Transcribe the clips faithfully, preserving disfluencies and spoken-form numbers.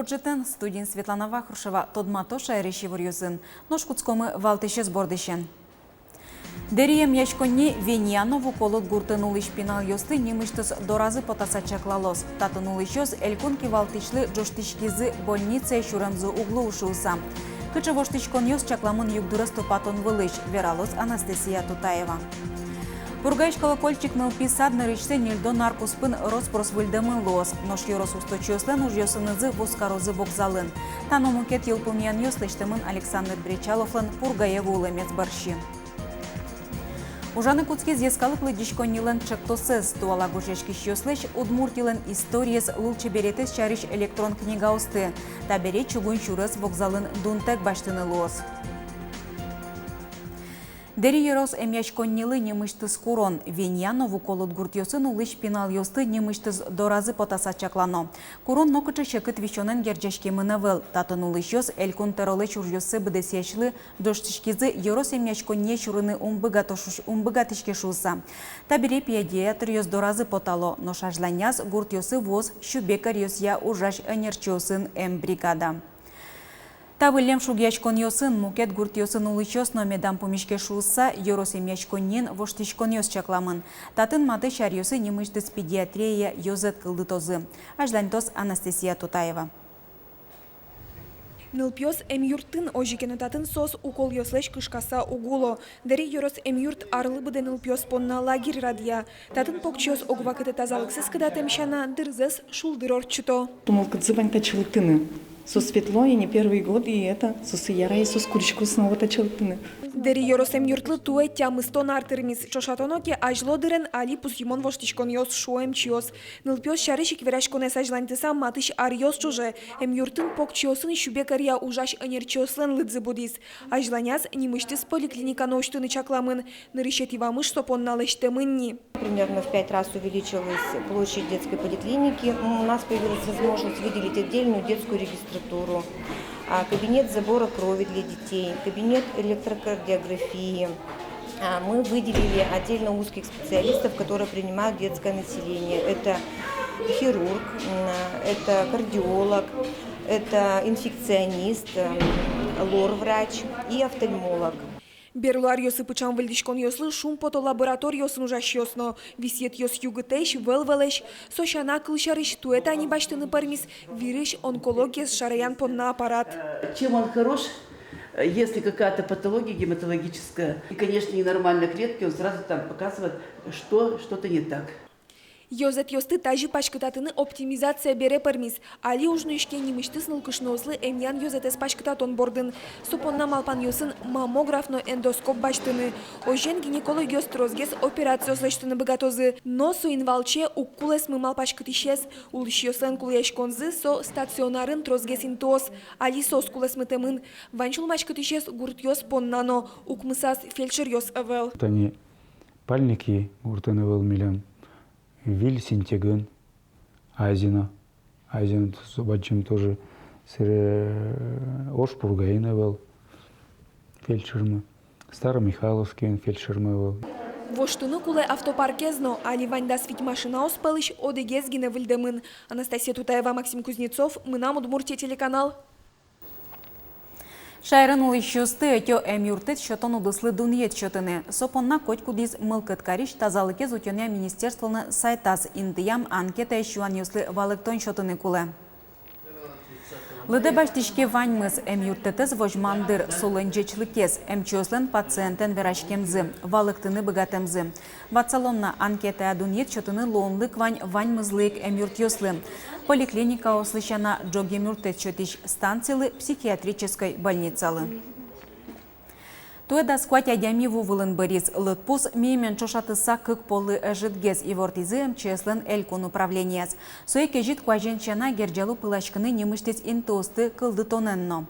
Ӝытэн! Студиын Светлана Вахрушева. Тодмато шаерысь иворъёсын. Нош кутскомы валтӥсез бордысен. Дэри эмъяськонни Веньяново Колод гуртын улӥсь пиналъёсты нимысьтыз доразы потаса чаклалоз. Татын улӥсьёс элькун кивалтӥсьлы ӝожтӥськизы, больницае сюремзы уг луы шуыса. Кыӵе воштӥськонъёс чакламын югдурез тупатон вылысь, вералоз Анастасия Тутаева. Пургаысь «Колокольчик» нылпи сад нырысьсэ ньыльдон ар куспын рос-прос выльдэмын луоз. Нош ёрос усточиослэн ужъёсынызы вузкарозы вокзалын. Та но мукет йылпумъянъёс лэсьтэмын Александр Бречаловлэн Пургае вуылэмез бӧрсьы. Ужаны кутскиз йӧскалык лыдӟиськоннилэн ӵектосэз. Туала гожъяськисьёслэсь Удмуртилэн историез, лулчеберетэз сярысь электрон книгаосты. Табере чугун сюрес вокзалын дунтэк басьтыны луоз. Дэри ёрос эмъяськоннилы нимысьтыз курон. Веньяново Колод гуртъёсын улӥсь пиналъёсты нимысьтыз доразы потаса чаклано. Курон нокыӵе секыт висёнэн герӟаськемын ӧвӧл. Татын улӥсьёс элькун тӧролэсь ужъёссэ быдэсъясьлы ӝожтӥськизы, ёрос эмъяськонние сюрыны ум быгато шу-, ум быгатӥське шуыса. Табере педиатръёс доразы потало, нош азьланяз гуртъёсы вуоз сюбег каръёсъя ужась ӧнерчиосын эмбригада. Та выллем шугъяськонъёсын мукет гуртъёсын улӥсьёс но медам пумиське шуыса, ёрос эмъяськонниын воштӥськонъёс чакламын. Татын матысь аръёсы нимысьтыз педиатрияя ёзэт кылдытозы. Азьлантоз Анастасия Тутаева. Нылпиос эмъюртын, озьы ке но татын соос уколъёслэсь кышкаса уг уло. Дэри ёрос эмъюрт арлы быдэ нылпиос понна лагерь радъя. Татын покчиос ог вакытэ тазалыксэс кыдатэм сяна дырзэс шулдыр ортчыто. Мылкыдзы вань татчы лыктыны. Соос ветло, и не первый год, и это, соос яра, и соос курисько снова татчы лыктыны. Дэри ёрос эмъюртлы туэ тямыстон ар тырмиз. Ӵошатоно ке, азьло дырен али пусйымон воштӥськонъёс, шуо эмчиос. Нылпиос сярысь ик вераськонэз азьлантыса, матысь аръёс ӵоже эмъюртын покчиосын сюбег каръя ужась ӧнерчиослэн лыдзы будӥз. Азьланяз нимысьтыз поликлиника но усьтыны чакламын. Нырысетӥ вамыш со понна лэсьтэмын ни. Примерно в пять раз увеличилась площадь детской поликлиники. М, у нас появилась возможность выделить отдельную детскую регистратуру, а, кабинет забора крови для детей, кабинет электрокардиографии. А, мы выделили отдельно узких специалистов, которые принимают детское население. Это хирург, м, это кардиолог, это инфекционист, м, лор-врач и офтальмолог. Берло аръёсы пыӵам выльдӥськонъёслы шумпото лабораториосын ужасьёс но. Висъетъёс югытэсь, вӧл-вӧлэсь. Со сяна, кылсярысь, туэ тани басьтыны пӧрмиз вирысь онкологиез шараян понна аппарат. Чем он хорош? Если какая-то патология гематологическая, и, конечно, ненормальные клетки, он сразу там показывает, что что-то не так. Ёзэтъёсты тазьы паськытатыны оптимизация бере пӧрмиз. Али уж нуиське нимысьтыз нылкышноослы эмъян ёзэтэз паськытатон бордын. Со понна малпанъёсын маммограф но эндоскоп басьтыны. Озьыен, гинекологъёс тросгес операциос лэсьтыны быгатозы. Но соин валче уг кулэсмы малпаськытӥсез. Улӥсьёслэн кулэяськонзы со стационарын тросгес интыос. Али соос кулэсмытэмын. Вань сюлмаськытӥсез гуртъёс понна но. Укмысаз фельдшеръёс ӧвӧл. Тани Пальники гуртын ӧвӧл милям, выль Синтегын, Азино. Азино со бадӟым тоже, сыре Ож Пургаын ӧвӧл фельдшермы, Старомихайловскиын фельдшермы ӧвӧл. Воштыны кулэ автопаркез но. Али ваньдас вить машинаос пӧлысь одӥгез гинэ выльдэмын. Анастасия Тутаева, Максим Кузнецов, «Мынам Удмуртие» телеканал. Шаерын улӥсьёсты ӧтё эмъюрттэт сётон удыслы дунъет сётыны. Со понна котькудӥз мылкыд карись тазалыкез утёнъя министерстволэн сайтаз интыям анкетаысь юанъёслы валэктон сётыны кулэ. Лыдэ басьтӥське ваньмыз: эмъюрттэтэз возьман дыр, солэн ӟечлыкез, эмчиослэн пациентэн вераськемзы, валэктыны быгатэмзы. Ватсалом на: анкетая дунъет сётыны луонлык вань ваньмызлы ик эмъюртъёслы: поликлиникаослы сяна, ӝог эмъюрттэт сётӥсь станцилы, психиатрической больницалы. Туэ дас куать адями ву вылын быриз. Лыдпус миемен ӵошатыса кык поллы ӧжытгес, ивортӥзы МЧС-лэн элькун управленияз. Сое кезьыт куазен сяна, герӟало пыласькыны нимысьтыз интыосты кылдытонэн но.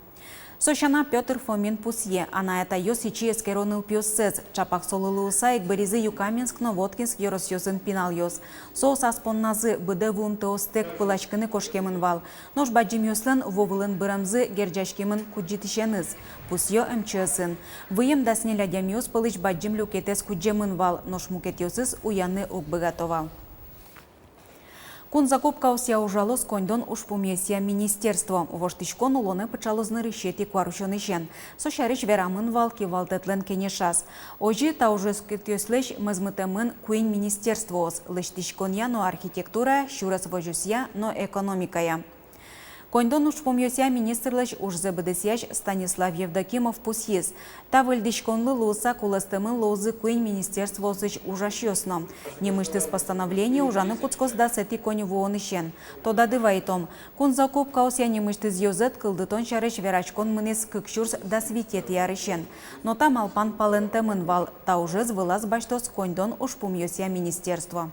Со сяна, Пётр Фомин пусъе: анай-атайёс ичи эскеро нылпиоссэс. Ӵапак солы луыса ик быризы Юкаменск но Воткинск ёросъёсын пиналъёс. Соос ас понназы быдэ ву интыостэк пыласькыны кошкемын вал. Нош бадӟымъёслэн ву вылын быремзы герӟаськемын кудӟытӥсеныз, пусъё МЧС-ын. Выем дас ньыль адямиос пӧлысь бадӟым люкетэз кудӟемын вал, нош мукетъёсыз уяны уг быгато вал. Кун закупкаосъя ужалоз коньдон ужпумъёсъя министерство. Воштӥськон улонэ пыӵалоз нырысетӥ куарусёнысен. Со сярысь верамын вал кивалтэтлэн кенешаз. Озьы та ужъюртъёслэсь мозмытэмын куинь министерствоос: лэсьтӥськонъя но архитектурая, сюрес возёсъя но экономикая. Коньдон ужпумъёсъя министрлэсь ужзэ быдэсъясь Станислав Евдокимов пусйиз: та выльдӥськонлы луыса кулэстэмын луозы куинь министерствоосысь ужасьёс но. Нимысьтыз постановление ужаны кутскоз дасэтӥ коньывуонысен. Тодады вайтом, кун закупкаосъя нимысьтыз ёзэт кылдытон сярысь вераськон мынӥз кык сюрс дас витетӥ арысен. Но та малпан палэнтэмын вал, та ужез вылаз басьтоз коньдон ужпумъёсъя министерство.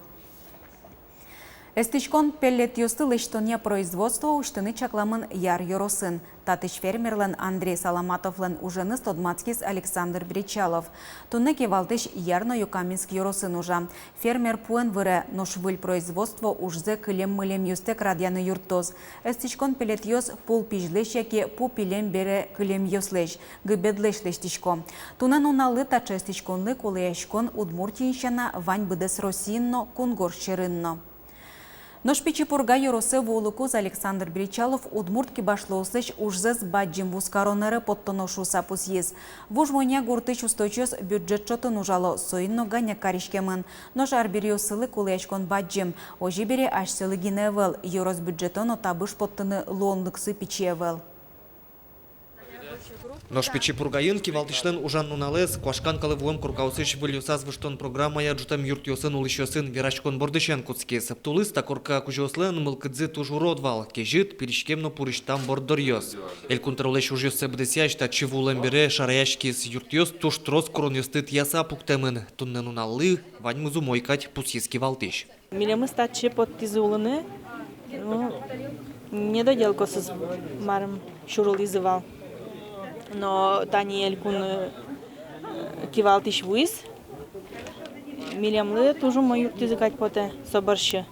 Эстӥськон пеллетъёсты лэсьтонъя производство усьтыны чакламын Яр ёросын. Татысь фермерлэн Андрей Саламатовлэн уженыз тодматскиз Александр Бречалов. Туннэ кивалтӥсь Яр но Юкаменск ёросын ужа. Фермер пуэн выре, нош выль производство ужзэ кылем-мылемъёстэк радъяны юрттоз. Эстӥськон пеллетъёс пул пизьлэсь яке пу пилем бере кылемъёслэсь, гыбедлэсь лэсьтӥсько. Туннэ нуналлы таӵе эстӥськонлы кулэяськон Удмуртиын сяна вань быдэс Россиын но, кунгож сьӧрын но. Нош Пичи Пурга ёросэ вуылыкуз Александр Бречалов удмурт кибашлыослэсь ужзэс бадӟым вузкарон ӧре поттоно шуыса пусйиз. Вуж Монья гуртысь усточиос бюджет чотын ужало, соин но ганяк кариськемын. Нош арбериоссылы кулэяськон бадӟым, озьы бере асьсэлы гинэ ӧвӧл, ёрос бюджетэ но табыш поттыны луонлыксы пичи ӧвӧл. Нош Пичи Пургаын кивалтӥсьлэн ужан нуналэз куашкан калэ вуэм коркаосысь выльёсаз выжтон программая ӝутэм юртъёсын улӥсьёсын вераськон бордысен кутскиз. Тулыс та корка кузёослэн мылкыдзы туж урод вал: кезьыт, пилиськем но пурысьтам борддоръёс. Элькун тӧролэсь ужъёссэ быдэсъясь татчы вуылэм бере шараяськиз: юртъёс туж трос куронъёсты тӥяса пуктэмын. Туннэ нуналлы ваньмыз умой кадь, пусйиз кивалтӥсь. Милемыз татчы поттӥзы улыны, ну, недоделкаосыз, марым, сюрылӥзы вал. Но тани элькун, э, кивалтӥсь вуиз, милемлы туж умой юрттӥзы кадь потэ со бӧрсьы.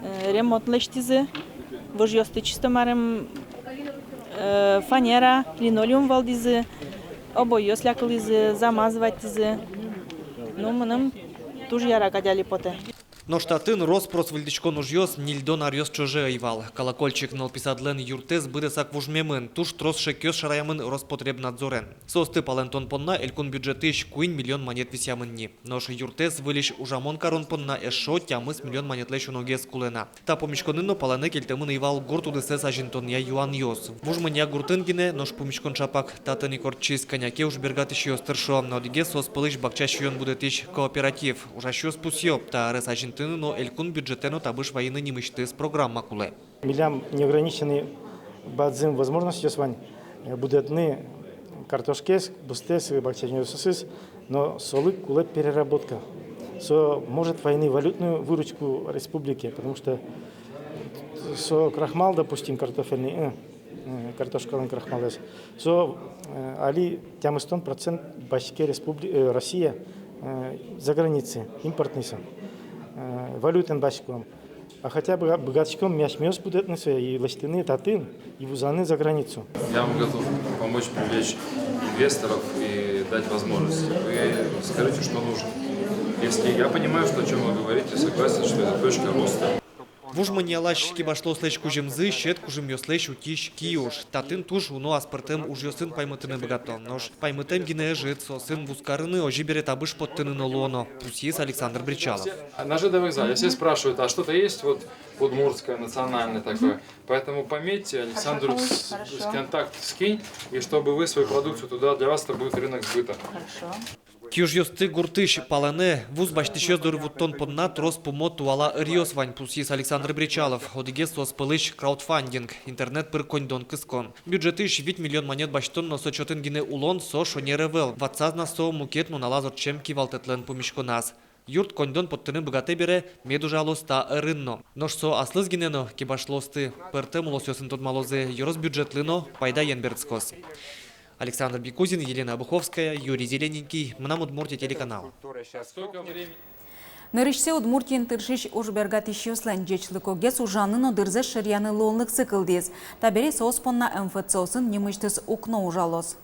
Э, ремонт лэсьтӥзы, выжъёсты чисто, марым, э, фанера, линолеум вӧлдӥзы, обойёс лякылӥзы, замазыватьтӥзы. Ну, мыным туж яра кадь али потэ. Нош татын рос-прос выльдӥськон ужъёс ньыльдон аръёс ӵоже ӧй вал. «Колокольчик» нылпи садлэн юртэз быдэсак вужмемын, туж трос шекъёс шараямын Роспотребнадзорен. Соосты палэнтон понна элькун бюджетысь куинь миллион манет висъямын ни. Нош юртэз выльысь ужамон карон понна эшшо тямыс миллион манетлэсь уногес кулэ на. Та пумиськонын но палэнэ кельтэмын ӧй вал гурт удысэз азинтонъя юанъёс. Вуж Монья гуртын гинэ, нош пумиськон ӵапак татын ик ортчиз, кӧня ке ужбергатӥсьёс тыршо. Одӥгез соос пӧлысь бакча сиён будэтӥсь кооператив. Ужасьёс пусъё: та ӧрез азинтыны но элькун бюджетэ но табыш вайыны нимысьтыз программа кулэ. Милям неограниченный бадӟым возможностьёс вань, э, будэтыны картошкаез, бустэз, бакча сиёнъёсыз, но солы кулэ переработка. Со может вайыны валютную выручку республике, потому что со крахмал, допустим, картофельный, э, э, картошкалэн крахмалэз. Со, э, али тямыстон процент басьтӥське республи-, э, Россия, э, за границей, импортный со. Э, валютаен басьтӥськом. А хотя бы быгатӥськом ми асьмеос будэтыны сое и лэсьтыны татын, и вузаны за границу. Я вам готов помочь привлечь инвесторов и дать возможность. Вы скажите, что нужно. Если я понимаю, что, о чём вы говорите, согласен, что это точка роста. Вуж Моньялась кибашлыослэсь кузьымзы сьӧд кужымъёслэсь утись киуж. Татын туж уно аспӧртэм ужъёсын паймытыны быгато. Нош паймытэм гинэ ӧжыт, соосын вузкарыны, озьы бере табыш поттыны но луоно, пусйиз Александр Бречалов. На Ж Д вокзале все спрашивают: «А что-то есть вот удмуртское, национальное такое?» Поэтому пометьте, Александру с- контакт скинь, и чтобы вы свою продукцию туда, для вас это будет рынок сбыта. Киужъёсты гуртысь палэнэ, вуз басьтӥсьёс доры вуттон понна трос пумо туала ӧръёс вань, пусйиз Александр Бречалов. Одӥгез соос пӧлысь краудфандинг, интернет пыр коньдон кыскон. Бюджетысь вить миллион манет басьтон но со чотын гинэ улон — со шонер ӧвӧл. Ватсаз на со мукет нуналаз ортчем кивалтэтлэн пумиськоназ. Юрт коньдон поттыны быгатэ бере, мед ужалоз та ӧрын но. Нош со аслыз гинэ но, кибашлыосты пӧртэм улосъёсын тодмалозы, ёрос бюджетлы но пайдаен берытскоз. Александр Бекузин, Елена Обуховская, Юрий Зелененький, «Мынам Удмуртие» телеканал. Нырысьсэ Удмуртиын тыршись ужбергатӥсьёслэн ӟечлыкогес ужаны но дырзэс шыръяны луонлыксы кылдӥз. Табере соос понна М Ф Цосын нимысьтыз укно ужалоз.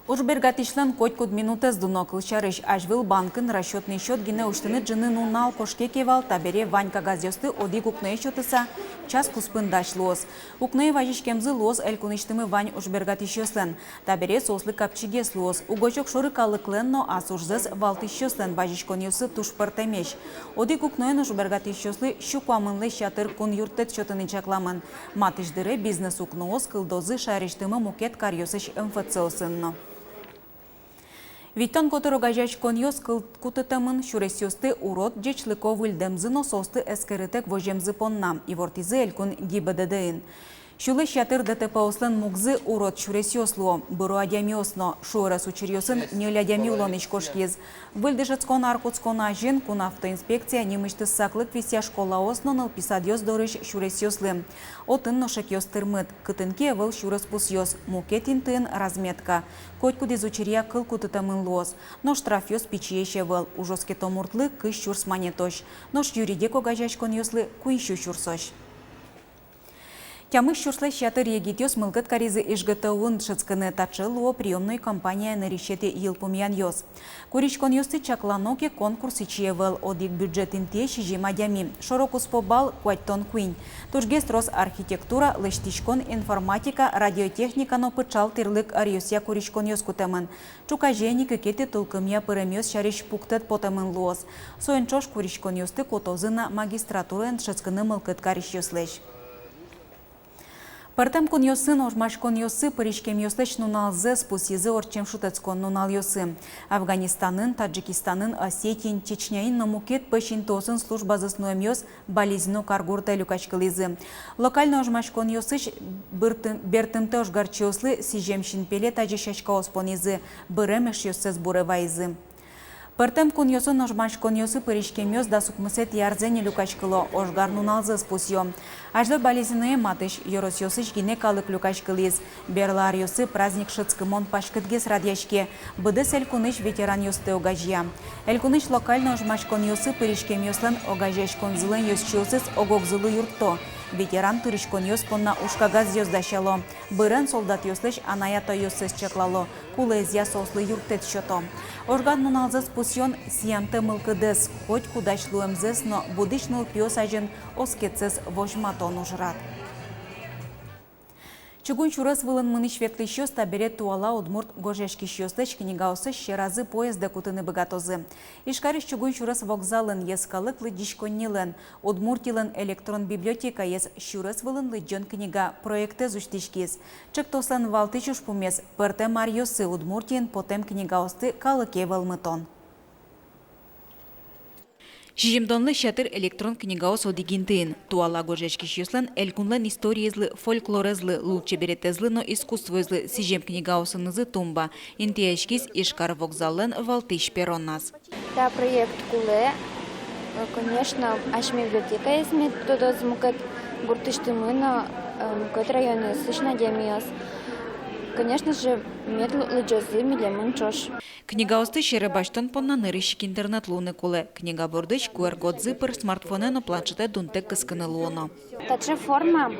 Ужбергатӥсьлэн котькуд минутэз дуно. Кылсярысь, азьвыл банкын расчётный счёт гинэ усьтыны-ӝыны нунал кошке ке вал, табере вань кагазъёсты одӥг укное сётыса, час куспын дась луоз. Укное вазиськемзы луоз элькунысьтымы вань ужбергатӥсьёслэн. Табере соослы капчигес луоз. Угось огшоры калыклэн но ас ужзэс валтӥсьёслэн вазиськонъёссы туж пӧртэмесь. Одӥг укноен ужбергатӥсьёслы сю куамынлэсь ятыр кун юрттэт сётыны чакламын. Матысь дыре бизнес укноос кылдозы шаерысьтымы мукет каръёсысь МФЦ-осын но. Витьтон котыр огазеяськонъёс кыл кутытэмын сюресъёсты урод, ӟечлыко выльдэмзы но соосты эскерытэк воземзы понна, ивортӥзы элькун ГИБДД-ын. Сюлэсь ятыр ДТП-ослэн мугзы урод сюресъёс луо, быро адямиос но. Шуэрес учыръёсын ньыль адями улонысь кошкиз. Выль дышетскон ар кутскон азьын кун автоинспекция нимысьтыз саклык висъя школаос но нылпи садъёс дорысь сюресъёслы. Отын но шекъёс тырмыт: кытын ке ӧвӧл сюрес пусъёс, мукет интыын разметка. Котькудӥз учыръя кыл кутытэмын луоз. Но штрафъёс пичиесь ӧвӧл: уж оскето муртлы кызь сюрс манетозь, нош юридик огазеяськонъёслы куинь сю сюрсозь. Тямыс сюрслэсь ятыр егитъёс мылкыд каризы ИжГТУ-ын дышетскыны. Таӵе луо приёмной кампанияя нырысетӥ йылпумъянъёс. Куриськонъёсты чаклано ке, конкурс ичи ӧвӧл, одӥг бюджет интые сизьым адями. Шоро-куспо балл куатьтон куинь. Тужгес трос архитектура, лэсьтӥськон, информатика, радиотехника но пыӵал тӥрлык ӧръёсъя куриськонъёс кутэмын. Ӵуказе ини кыкетӥ тулкымъя пыремъёс сярысь пуктэт потэмын луоз. Соин ӵош куриськонъёсты кутозы на магистратураын дышетскыны мылкыд карисьёслэсь. Пӧртэм кунъёсын ожмаськонъёсы пыриськемъёслэсь нуналзэс пусйизы ортчем шутэтскон нуналъёсы. Афганистанын, Таджикистанын, Осетиын, Чечняын но мукет пӧсь интыосын службазэс нуэмъёс Балезино каргуртэ люкаськылӥзы. Локальной ожмаськонъёсысь бырты-, бертымтэ ожгарчиослы сӥзем синпелет азе сяськаос понӥзы, бырем эшъёссэс буре вайизы. Пӧртэм кунъёсын ожмаськонъёсы пыриськемъёс дас укмысэтӥ арзэ ини люкаськыло, ожгар нуналзэс пусъё. Азьло Балезиное матысь ёросъёсысь гинэ калык люкаськылӥз. Берло аръёсы праздник шӧдскымон паськытгес радъяське, быдэс элькунысь ветеранъёсты огазея. Элькунысь локальной ожмаськонъёсы пыриськемъёслэн огазеяськонзылэн ёзчиосыз ог-огзылы юртто, ветеран тыриськонъёс понна ужкагазъёс дасяло, бырем солдатъёслэсь анай-атайёссэс чаклало, кулэезъя соослы юрттэт сёто. Ожгар нуналзэс пусъён сиямтэ мылкыдэз, котькудӥсь луэмзэс но будӥсь нылпиос азьын оскетсэс возьматон ужрад. Чугун сюрес вылын мынӥсь-ветлӥсьёс табере туала удмурт гожъяськисьёслэсь книгаоссэс сьӧразы поездэ кутыны быгатозы. Ижкарысь чугун сюрес вокзалын йӧскалык лыдӟиськоннилэн, Удмуртилэн электрон библиотекаез сюрес вылын лыдӟон книга проектэз усьтӥськиз. Ӵектослэн валтӥсь ужпумез — пӧртэм аръёсы Удмуртиын потэм книгаосты калыке вӧлмытон. Сизьымдонлэсь ятыр электрон книгаос одӥг интыын. Туала гожъяськисьёслэн элькунлэн историезлы, фольклорезлы, лулчеберетэзлы но искусствоезлы сӥзем книгаосынызы тумба интыяськиз Ижкар вокзаллэн валтӥсь перроназ. Та проект кулэ, э, конечно, асьме библиотекаез мед тодоз мукет гуртысьтымы но, э, мукет районъёсысь но адямиос. Конечно же, мед лы-, лыдӟозы милемын ӵош. Книгаосты сьӧры басьтон понна нырысь ик интернет луыны кулэ. Книга бордысь QR-кодзы пыр смартфонэ но планшетэ дунтэк кыскыны луоно. Таӵе форма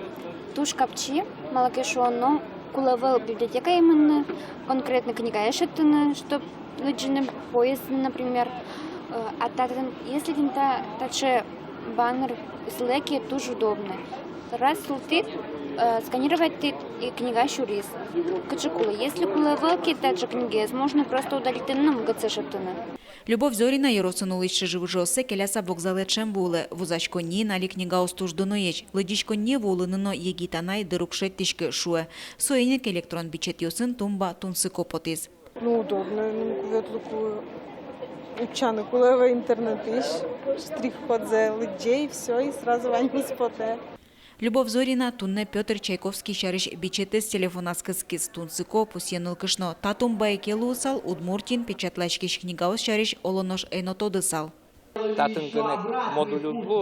туж капчи, малы ке шуоно, кулэ ӧвӧл библиотекае мыныны, конкретно книгае шедьтыны, чтоб лыдӟыны поездын, например. Э, а татын, если тӥни та-, таӵе баннер сылэ ке, туж удобно. Раз султӥд, э, сканировать тӥд, и книга сюриз. Кыӵе кулэ. Если кулэ ӧвӧл ке таӵе книгаез, можно просто удалитьтыны но мукетсэ шедьтыны. Любовь Зорина ёросын улӥсь чыжы-выжыоссэ келяса вокзалэ ӵем вуылэ. Вузаськонниын али книгаос туж дуноесь. Лыдӟиськонние вуылыны но егит анай дыр уг шедьтӥськы, шуэ. Соин ик электрон бичетъёсын тумба тунсыко потӥз. Ну, удобно, ну, ку ветлыку, утчаны кулэ ӧвӧл интернетысь, штрих-кодзэ лыдӟе, и всё, и сразу ваньмыз потэ. Любовь Зорина туннэ Пётр Чайковский сярысь бичетэз телефоназ кыскиз. Тунсыко, пусъе нылкышно. Та тумбае ке луысал, Удмуртиын печатласькись книгаос сярысь оло нош ӧй но тодысал. Татын гинэ модуль уд лу,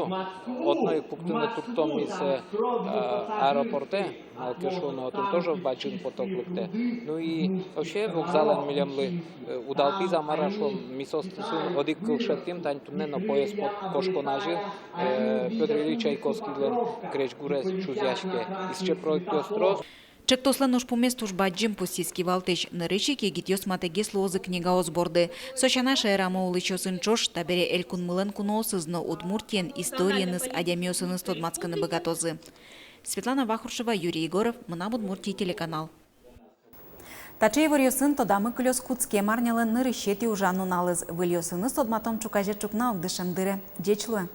одно ик пуктыны туртто мисэ, э, аэропортэ, малы ке шуоно отын тоже бадӟым поток лыктэ. Ну и вообще вокзалэн милемлы, э, удалтӥз-а, мар-а шуом, ми соосты сюлмы одӥг кыл шедьтӥм, тани туннэ но поезд пот-, кошкон азьын, э, Пётр Ильич Чайковскийлэн крезьгурез чузъяське. И сыӵе проектъёс трос. Ӵектослэн ужпумез туж бадӟым, пусйиз кивалтӥсь. Нырысь ик егитъёс матэгес луозы книгаос борды. Со сяна, шаерамы улӥсьёсын ӵош табере элькунмылэн куноосыз но Удмуртиен, историеныз, адямиосыныз тодматскыны быгатозы. Светлана Вахрушева, Юрий Егоров, «Мынам Удмуртие» телеканал. Таӵе иворъёсын тодамы кылёз кутскем арнялэн нырысетӥ ужан нуналыз. Выльёсыныз тодматом ӵуказе ӵукна огдышем дыре. Ӟеч луэ!